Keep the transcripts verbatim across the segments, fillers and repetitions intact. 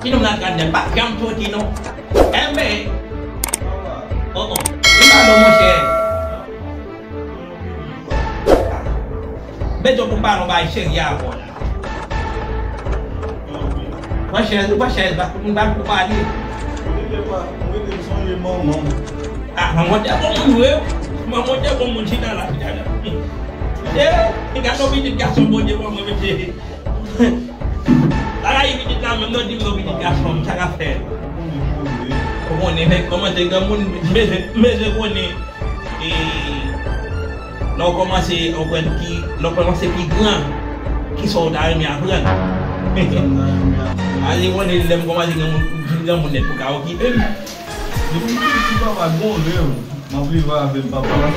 Ti nonm nan trannde, m pa janm soti non. Enben. Oh, oh. Li pa non, monchè. Bèt yo pou m pale yon bagay serye avè w la. Pran chèz, ou pran chèz la, pou m ba ou pale. Ah, manman te bon moun vre. Manman te bon moun chita la, chita la. Eh, gade yon pitit gason Bondye ban mwen, mesye. Bagay pitit la menm, non, di m non pitit gason, sa ka fè. Ou konnen, men kòmante granmoun, bezwen, bezwen konnen. E lè w kòmanse konprann ki, lè w kòmanse pi gran, kisa w ta renmen aprann? Sa m ta renmen aprann. Ale konnen lè m kòmanse granmoun, vin granmoun nèt pou ka okipe m. Depi m piti papa gon rèv. M ap leve avè l papa la.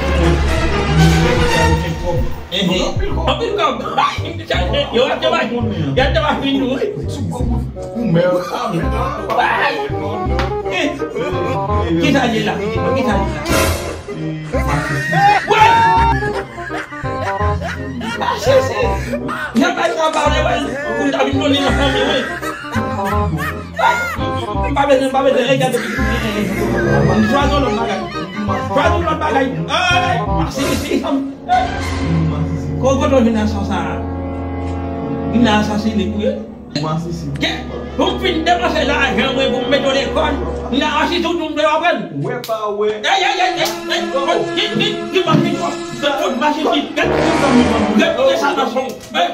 M gen kòb. Ehe. Anpil kòb. Yo ap te bay. Yo ap te bay vin nou wi. Ou mè. Kisa ye la? Kisa ye la? Wè! Masisi! Jan bagay sa pale, wè, pou ta vin konnen nan fanmi, wè. M pa bezwen, m pa bezwen, e gade. M chwazi yon lòt bagay. Chwazi yon lòt bagay. Ay, Masisi. Ko kote w vin nan sans sa? Vin nan asasine, wi. Masisi. Ke, m fin depanse lajan mwen pou m mete w lekòl. M nan asiste w tou m vle w aprann. Wè pa wè. Ey, ey, ey, ey, ey. Ki, ki, ki mank li? Tout mache vit. Gade, gade sa nan son. Ey,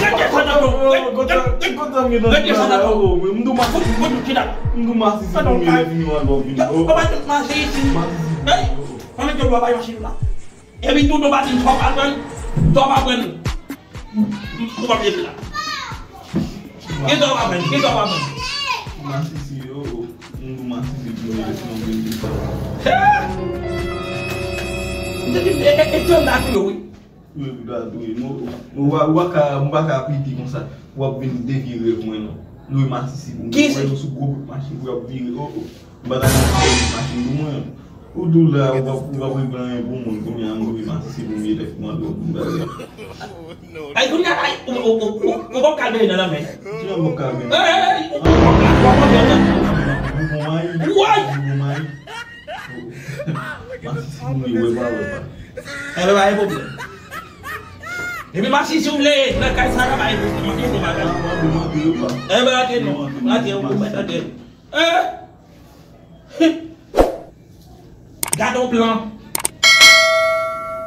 gade sa nan son. Gade, gade, gade sa nan son. M dou Masisi. Fout, fout, kidnap. M dou Masisi pou m vini anlè w vini. Yo, kòman tout mache isi? Ey, kòman tout w ap mache la? Epi tou, nou pa di sa w pa pran, sa w pa pran. Ou pa vle la. Gen sa w pa pran, gen sa w pa pran. Masisi yo, moun masisi yo, yo, yo, yo, yo. E, e, e, e, tonda tou yo, wi. Wi, wi, wi, wi. Nou, nou, w pa, w pa ka, m pa ka piti konsa. W ap vin devye rèv mwen, non. Nou, masisi, pou mwen, nou sou gwo bout machin, w ap vire, oh, oh. M pa ta gen machin pou mwen. Ou tou la, ou pa, ou pa regle anyen pou moun, kounye a m rive masisi pou m ye tèt mande w pou bagay. Ay, kounye a, ay, ou, ou, ou, ou, ou pa kalme nan lanmè. Kijan m pa kalme? Ey, ou, ou, ou pa kalme nan lanmè. Ou bon mayi? Woy! Ou bon mayi? Masisi pou m ye, wè pa, wè pa. Enben, pa gen pwoblèm. Epi masisi ou vle, nan kay sa la, pa gen pwoblèm. Mande nou bagay. Mande, mande, wè pa. Enben, antre non. Antre, ou mèt antre. Eh! Gade yon plan.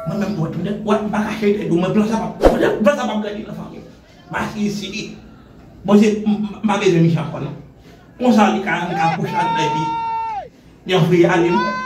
Mwen menm, mwen tounen, mwen pa kache tèt mwen, plan sa p ap, plan sa p ap grandi nan fanmi. Masisi. Bon, se, m, m, m pa bezwen misye ankò, non. Konsa, li ka, li ka kouche ak bèbi. Li anvoye ale, non.